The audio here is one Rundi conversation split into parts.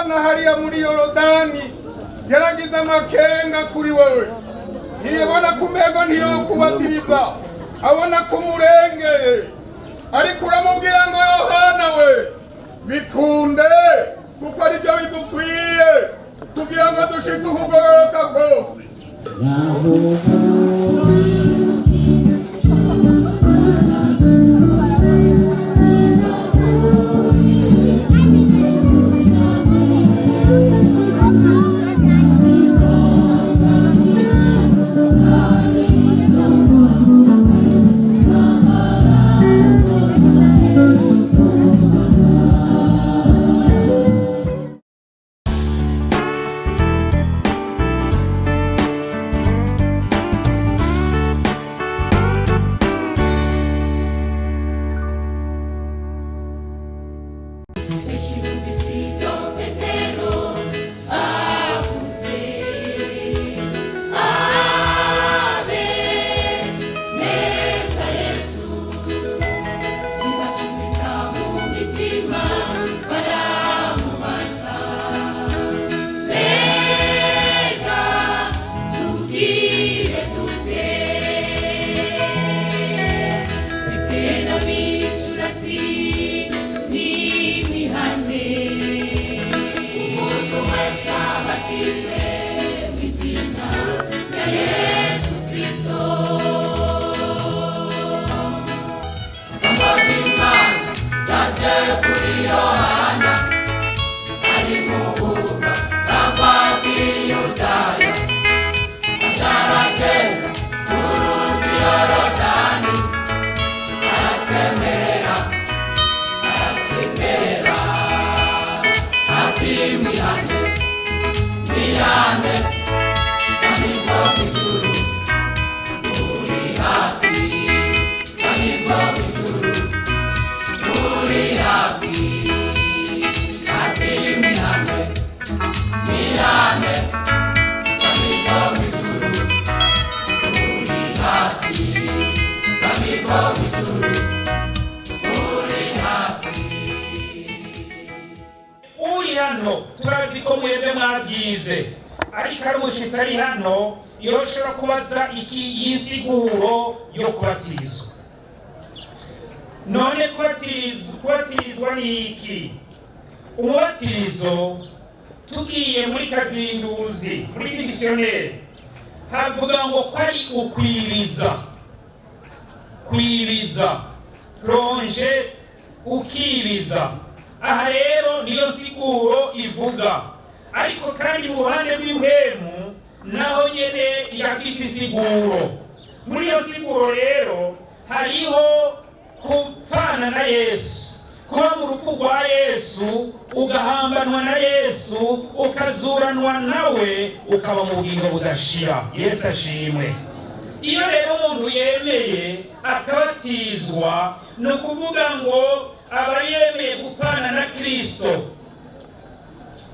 Yohana hariya muri Yorodani yaragize amakenga kuri wewe, ntiyabona ko umego ntiyokubatiriza, abona ko umurengeye, ariko uramubwira ngo: "Yohana we, bikunde, kuko aribyo bidukwiye kugira ngo dushitse ukugororoka kose." Benshi bumvise ibyo Petero avuze, abe meza Yesu bibacumita mu mitima, baramubaza: "Mbega tubwire dute?" Petero abishura ati: "Nimwihane, umuntu wese abatizwe mu izina rya Yesu Kristo." Ijambo ry'Imana ryaje kuri Yohana ari mu bugaragwa bw'i Yudaya, aca aragenda ku ruzi Yorodani, arasemerera, arasemerera ati: "Mwihane, mwihane, ubwami bwo mw'ijuru buri hafi, ubwami bwo mw'ijuru buri hafi." Ati: "Mwihane, mwihane, ubwami bwo mw'ijuru buri hafi, ubwami bwo mw'ijuru buri hafi." Uri hano, turazi ko mwebwe mwabyize, ariko ari umushyitsi ari hano yoshobora kubaza iki y'insiguro yo kubatizwa. None kubatirizwa ni iki? Umubatizo, tugiye muri kazinduzi, muri dictionnaire, havuga ngo ko ari ukwibiza, kwibiza, plonger, ukibiza. Aha rero niyo siguro ivuga, ariko kandi mu ruhande rw'impwemu naho nyene irafise isiguro. Muri iyo siguro rero hariho kupfana na Yesu, kuba mu rupfu rwa Yesu, ugahambanwa na Yesu, ukazuranwa nawe, ukaba mu bugingo budashira. Yesu ashimwe. Iyo rero umuntu yemeye akabatizwa, ni ukuvuga ngo aba yemeye gupfana na Kristo,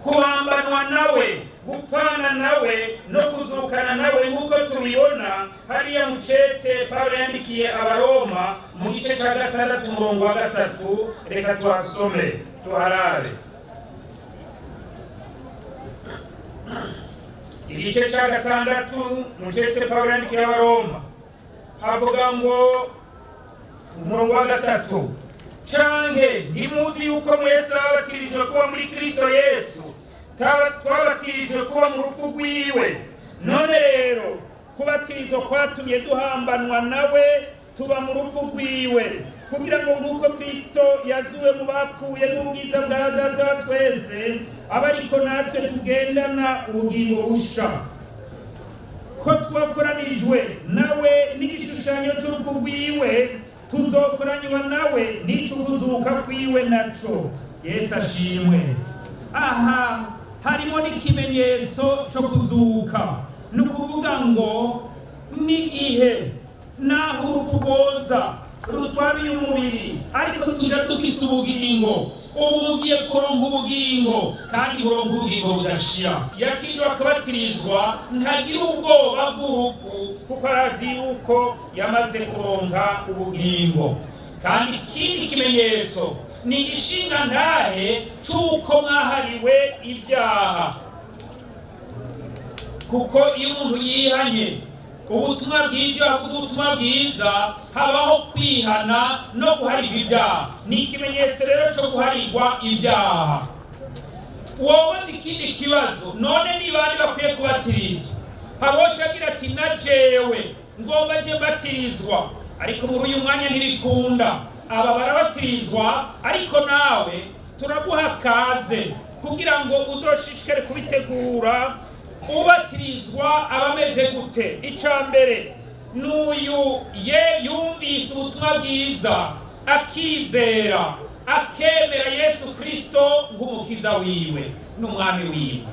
kubambanwa nawe, gupfana nawe no kuzukana nawe, nk'uko tubibona hariya mu cete Pawulo yandikiye Abaroma mu gice cya 6, umurongo wa 3. Reka tuhasome, tuharabe. Igice cya 6 mu cete Pawulo yandikiye Abaroma, havuga ngo, umurongo wa 3: "Canke ntimuzi yuko mwese babatirijwe kuba muri Kristo Yesu twabatirijwe kuba mu rupfu rwiwe? None rero kubatirizwa kwatumye duhambanwa nawe, tuba mu rupfu rwiwe, kugira ngo nk'uko Kristo yazuwe mu bapfuye n'ubwiza bwa Data wa twese, abe ariko natwe tugendana ubugingo busha. Ko twakoranijwe nawe n'igishushanyo cy'urupfu rwiwe, tuzokoranywa nawe n'ic'ukuzuka kwiwe naco." Yesu ashimwe. Aha harimo n'ikimenyetso cyo kuzuka. Ni ukuvuga ngo n'igihe naho urupfu rwoza rutwara uyu mubiri, ariko tuja dufise ubugingo. Ubu mugiye kuronka ubugingo, kandi buronka ubugingo budashira. Yakijwe akabatirizwa, ntagira ubwoba bw'urupfu, kuko arazi yuko yamaze kuronka ubugingo. Kandi ikindi kimenyetso Ni igishingantahe c'uko mwahariwe ibyaha. Kuko iyo umuntu yihanye, ubutumwa bwiza, iyo havuze ubutumwa bwiza, habaho kwihana no guharirwa ibyaha. Ni ikimenyetso rero cyo guharirwa ibyaha. Wowe ikindi kibazo: none ni bande bakwiye kubatirizwa? Hariho agira ati: "Na jewe ngomba nje mbatirizwa," ariko muri uyu mwanya ntibikunda. Aba barabatirizwa, ariko nawe turaguha kaze kugira ngo uzoshishikare kubitegura. Ubatirizwa aba ameze gute? Icya mbere, n'uyu ye yumvise ubutumwa bwiza, akizera, akemera Yesu Kirisito nk'umukiza wiwe n'umwami wiwe.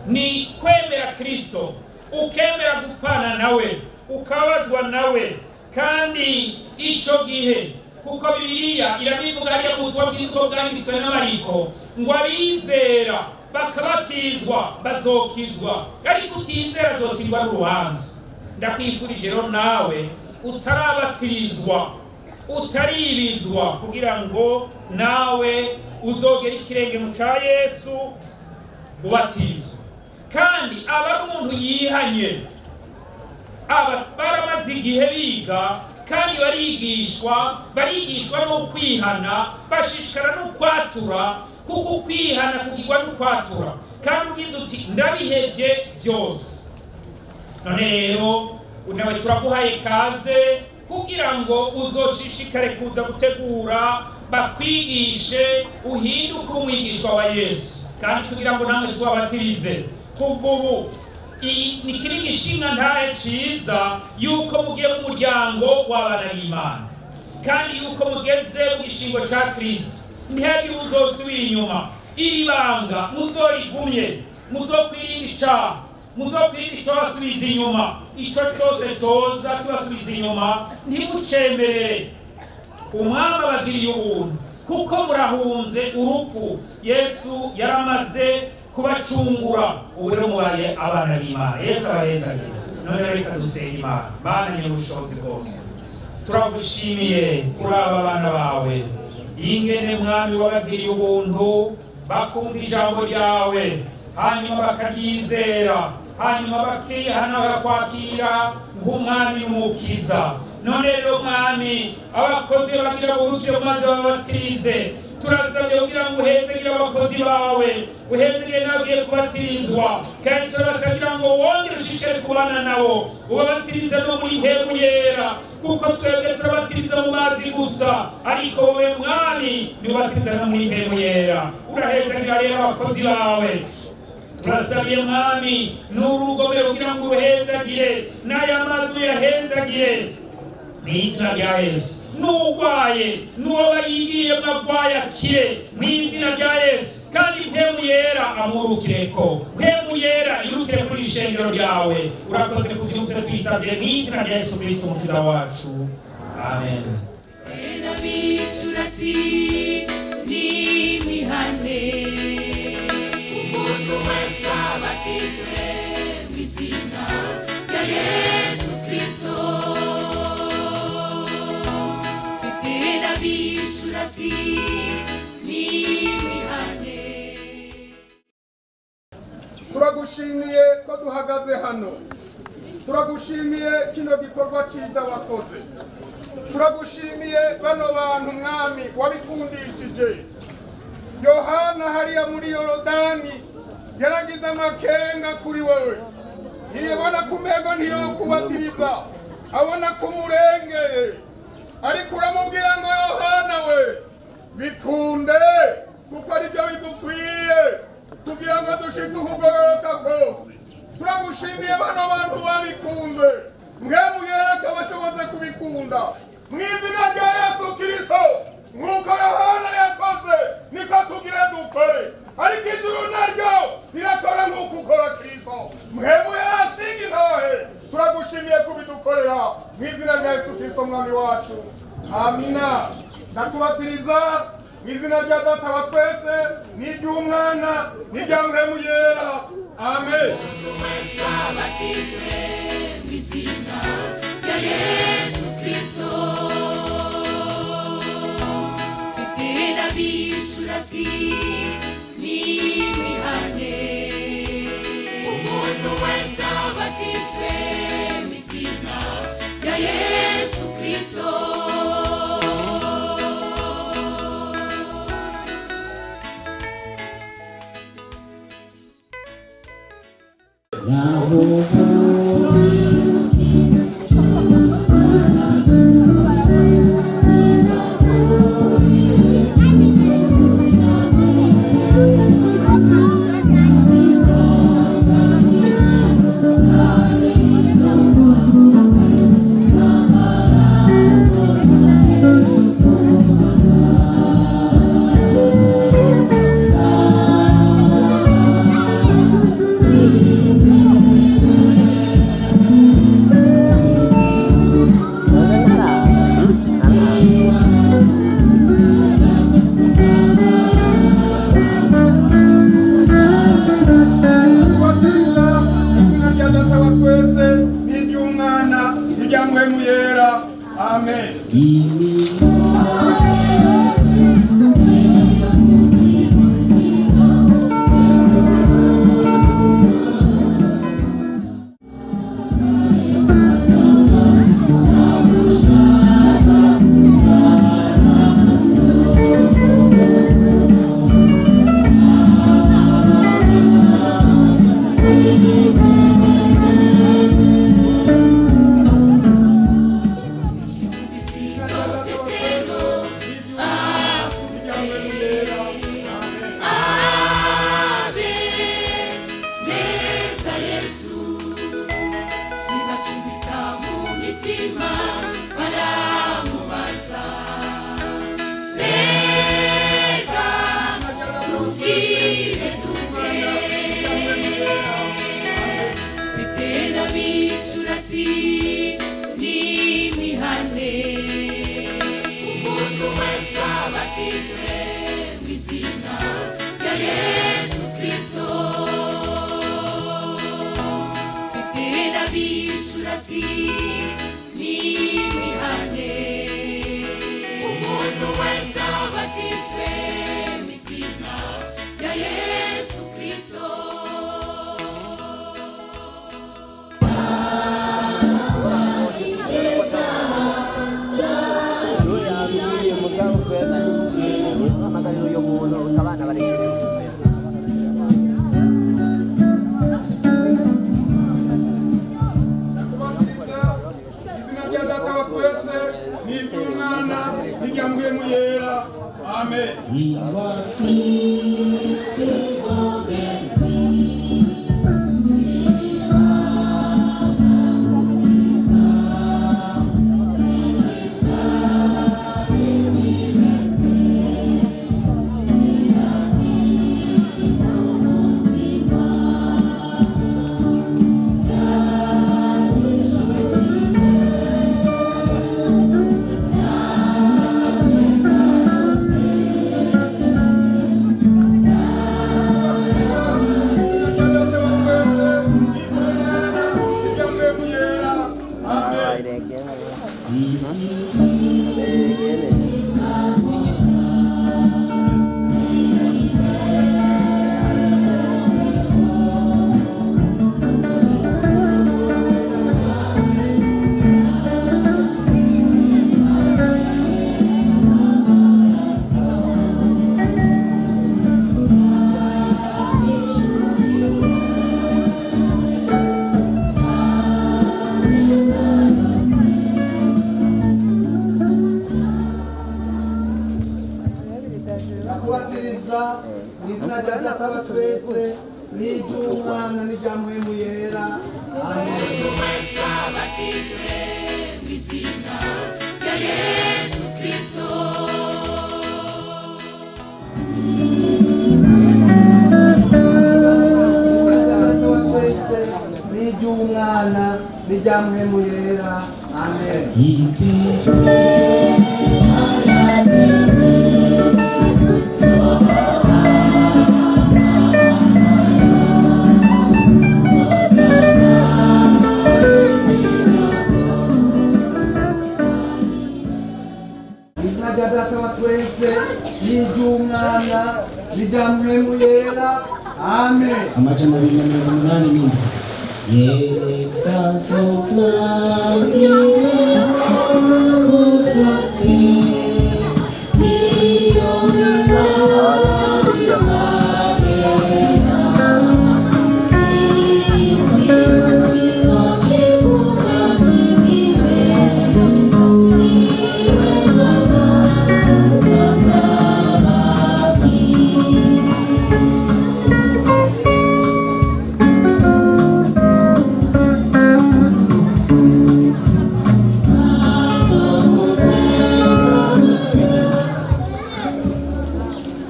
Ni kwemera Kirisito, ukemera gupfana nawe, ukabazwa nawe. Kandi icyo gihe, kuko Bibiliya irabivuga hariya mu butumwa bwiza bwanditswe na Mariko, ngo abizera bakabatizwa bazokizwa, ariko utizera azotsindwa n'urubanza. Ndakwifurije rero nawe utarabatirizwa, utaribizwa, kugira ngo nawe uzogera ikirenge mu cya Yesu, ubatizwa. Kandi aba ari umuntu yihanye. Aba baramaze igihe biga kandi barigishwa, barigishwa no kwihana, bashishikara no kwatura, kuko ukwihana kugirwa no kwatura, kandi ubwiza uti: "Ndabihevye byose." None rero nawe turaguhaye kaze kugira ngo uzoshishikare kuza gutegura, bakwigishe, uhinduke umwigishwa wa Yesu. Kandi tugira ngo namwe tubabatirize kuva ubu. Ni kiri gishingantahe ciza yuko mugiye mu muryango w'abana b'Imana, kandi yuko mugeze mu gishingo ca Kristo. Ntihagire uzosubira inyuma. Iri banga muzorigumye, muzokwirinda icaha, muzokwirinda ico basubiza inyuma. Ico cose coza kibasubiza inyuma, ntimucemerere. Umwami abagiriye ubuntu, kuko murahunze urupfu. Yesu yaramaze kubacungura, ubu rero mubaye abana b'Imana. Yesu abahezagire. None rero reka dusenga Imana. Mana nyir'ubushobozi bwose, turagushimiye kuri aba bana bawe, ingene Mwami wabagiriye ubuntu, bakumva ijambo ryawe, hanyuma bakaryizera, hanyuma bakihana, bakakwakira nk'umwami n'umukiza. None rero Mwami, abakozi bagira buhurukire maze babatirize. Turasabye kugira ngo uhezegire abakozi bawe, uhezegire n'abagiye kubatirizwa. Kandi turabasabira ngo wongere ushishikare kubana nabo, ubabatirize no muri Mpwemu Yera, kuko twebwe turabatiriza mu mazi gusa, ariko wowe Mwami niubatiriza no muri Mpwemu Yera. Urahezagira rero abakozi bawe. Turasabiye Mwami n'urugomero kugira ngo uruhezagire, n'aya mazi uyahezagire mu izina rya Yesu. N'urwaye, n'uwo bayigiyemo arwaye, akire mu izina rya Yesu. Kandi Mpwemu Yera amurukireko, Mpwemu Yera yurukire kuri ishengero ryawe. Urakoze ku byose twisabye mu izina rya Yesu Kristo umukiza wacu, amen. Tena bishura ati: "Nimwihane, umuntu wese abatizwe mu izina rya Yesu Kristo." Petero abishura ati: "Nimwihane." Turagushimiye ko duhagaze hano. Turagushimiye kino gikorwa cyiza wakoze. Turagushimiye bano bantu, Mwami, wabikundishije. Yohana hariya muri Yorodani yaragize amakenga kuri wowe, ntiyabona ko umego ntiyokubatiriza, abona ko umurengeye. Ariko uramubwira ngo: "Yohana we, bikunde, kuko aribyo bidukwiye kugira ngo dushitse ukugororoka kose." Turagushimiye bano bantu babikunze, Mpwemu Yera bashoboze kubikunda mu izina rya Yesu Kirisito. Nk'uko Yohana yakoze, niko tugire dukore, ariko ijuru naryo rirakora nk'uko ukora Kirisito. Mpwemu Yera ashinga intahe. Turagushimiye kubidukorera mu izina rya Yesu Kirisito mwami wacu, amina. Ndakubatiriza mu izina rya Data wa twese, n'iry'Umwana, n'irya Mpwemu Yera, amen. Umuntu wese abatizwe mu izina rya Yesu Kristo. Petero. arabishura ati nimwihane. Umuntu wese abatizwe mu izina rya Yesu Kristo. Kubatiriza izina rya Data wa twese n'iry'Umwana n'irya Mpwemu Yera. Amen. Petero Irya Mpwemu Yera. Amen. Abe meza Yesu bibacumita mu mitima baramubaza, mbega tubwire dute? Petero abishura ati nimwihane, umuntu wese abatizwe mu izina rya Yesu Kristo. Petero abishura ati nimwihane, umuntu wese abatizwe mu izina rya Yesu Kristo. Amagariro y'umuntu abana barekere. Kubatiriza izina rya Data wa twese n'iry'Umwana n'irya Mpwemu Yera. Amen. Izina rya Data wa twese n'iry'Umwana n'irya Mpwemu Yera. Amen. Ndakubatiriza mu izina rya Data wa twese n'iry'Umwana n'irya Mpwemu Yera. Amen. Umuntu wese abatizwe mu izina rya Yesu Kristo. Izina rya Data wa twese n'iry'Umwana n'irya Mpwemu Yera. Amen. Izina rya Data wa twese n'iry'Umwana Amen. 287. Yesu azotazira zose niyo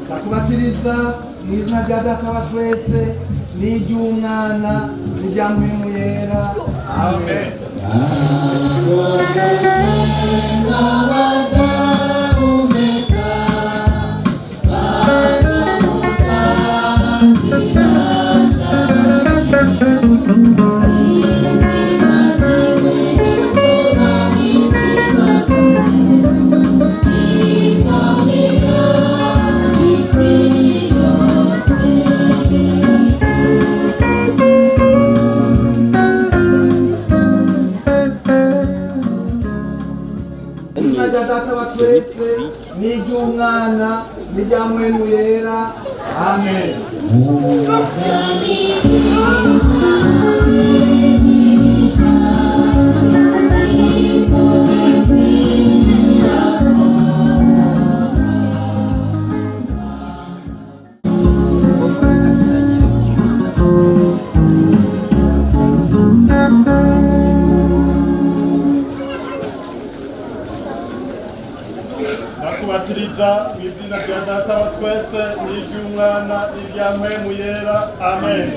Ndakubatiriza mu izina rya Data wa twese n'iry'Umwana n'irya Mpwemu Yera. Amen. Izina rya Data wa twese n'iry'Umwana n'irya Mpwemu Yera. Amen. Ndakubatiriza mu izina rya Data wa twese n'iry'Umwana n'irya Mpwemu Yera. Amen.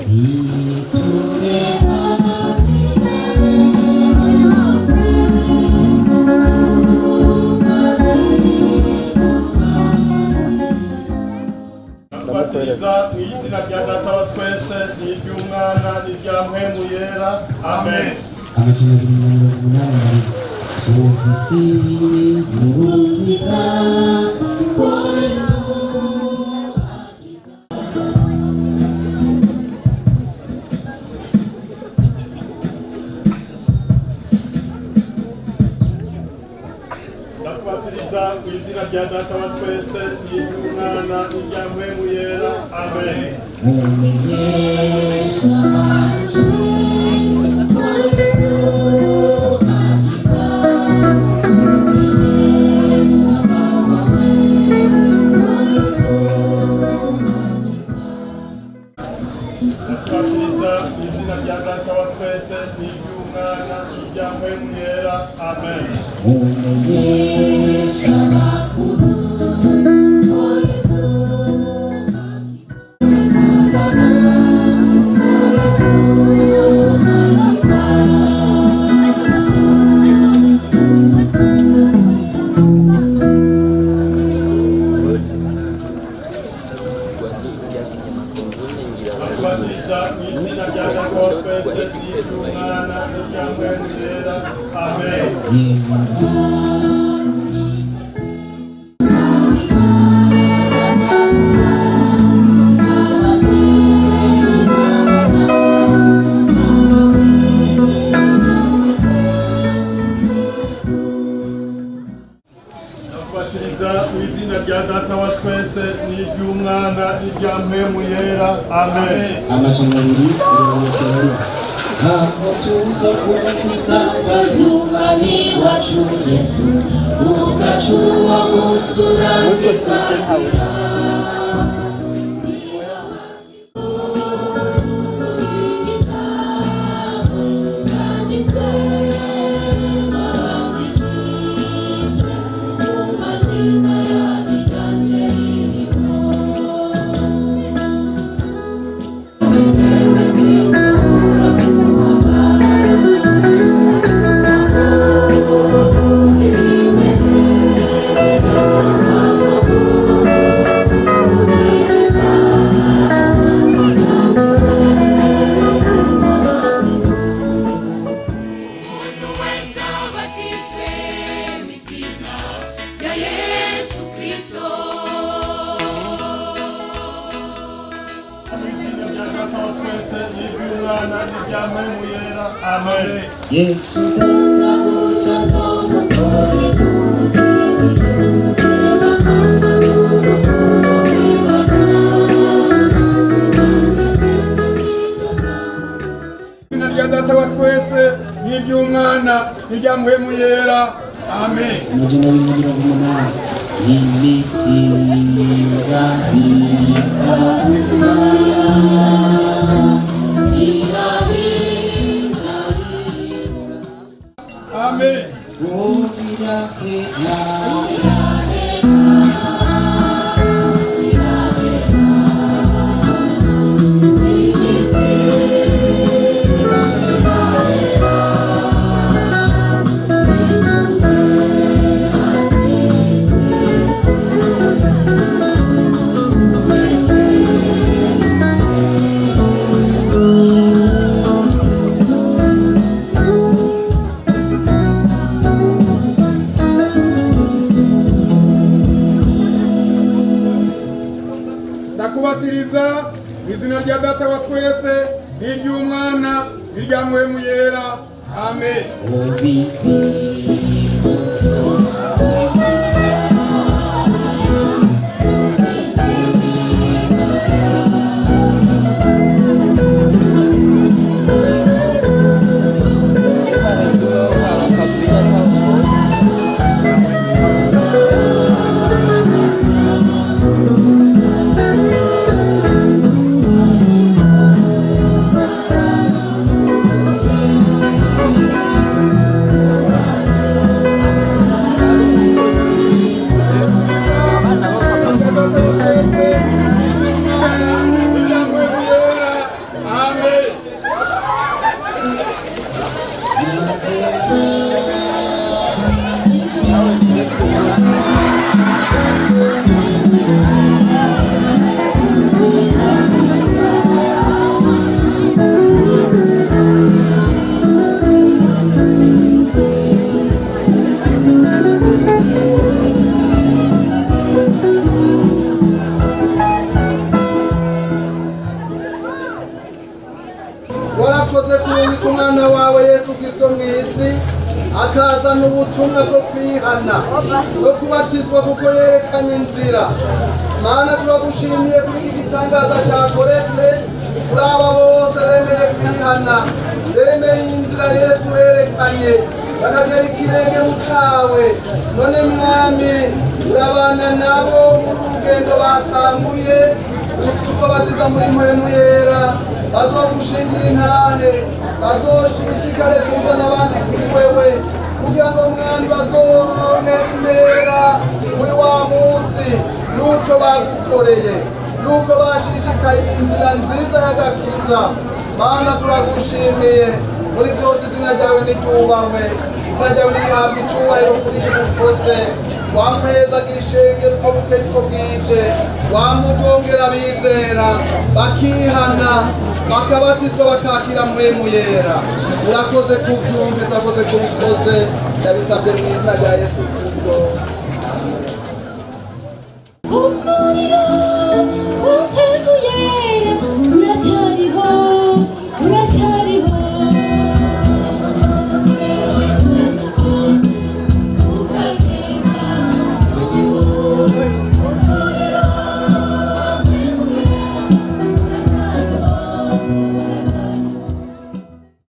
Ndakubatiriza mu izina rya Data wa twese n'iry'Umwana n'irya Mpwemu Yera. Amen. 281. Ufise inkuru nziza ko Yesu Ndakubatiriza mu izina rya Data wa twese n'iry'Umwana n'irya Mpwemu Yera. Amen. umenyesha Ndakubatiriza mu izina rya Data wa twese n'iry'Umwana n'irya Mpwemu Yera. Amen. umenyesha makuru ko Yesu Ndakubatiriza mu izina rya Data wa twese n'iry'Umwana n'irya Mpwemu Yera. Amen. Ndakubatiriza mu izina rya Data wa twese n'iry'Umwana n'irya Mpwemu Yera. Amen. 291. Aho tuza kubakiza Umwami wacu Yesu ubwacu wamusurangiza. rya Data wa twese n'iry'Umwana n'irya Mpwemu Yera. Amen. Yesu Izina rya Data wa twese n'iry'Umwana n'irya Mpwemu Yera. Amen. 280 imisiga itavuga. Amen. Irahera. Ndakubatiriza mu izina rya Data wa twese n'iry'Umwana n'irya Mpwemu Yera. Amen. N'irya Mpwemu Yera. Amen. Warakoze kurungika umwana wawe Yesu Kristo mu isi, akazana ubutumwa bwo kwihana no kubatizwa, kuko yerekanye inzira. Mana, turagushimiye kuri iki gitangaza cyakoretse kuri aba bose bemeye kwihana, bemeye inzira Yesu yerekanye, bakagera ikirenge mu cyawe. None Mwami, urabana nabo muri rugendo batanguye tukabatiza muri Mpwemu Yera. Bazogushingira intahe, bazoshishikare kuzana abandi kuri wewe, kugira ngo Mwami bazoronke impera kuri wa munsi nuko bagukoreye, nuko bashishikaye inzira nziza y'agakiza. Mana, turagushimiye muri byose. Izina ryawe niryubahwe, izina ryawe nirihabwa icubahiro kuri iyi mukoze. Wamuhezagira ishengero uko bukeye uko bwije, wamugongera abizera bakihana, bakabatizwa, bakakira Mpwemu Yera. Urakoze kubyumvise, urakoze kubikoze. Ndabisabye mu izina rya Yesu Kristo. Umuriro wa Yera uracyariho, uracyariho. Ukageza umuriro.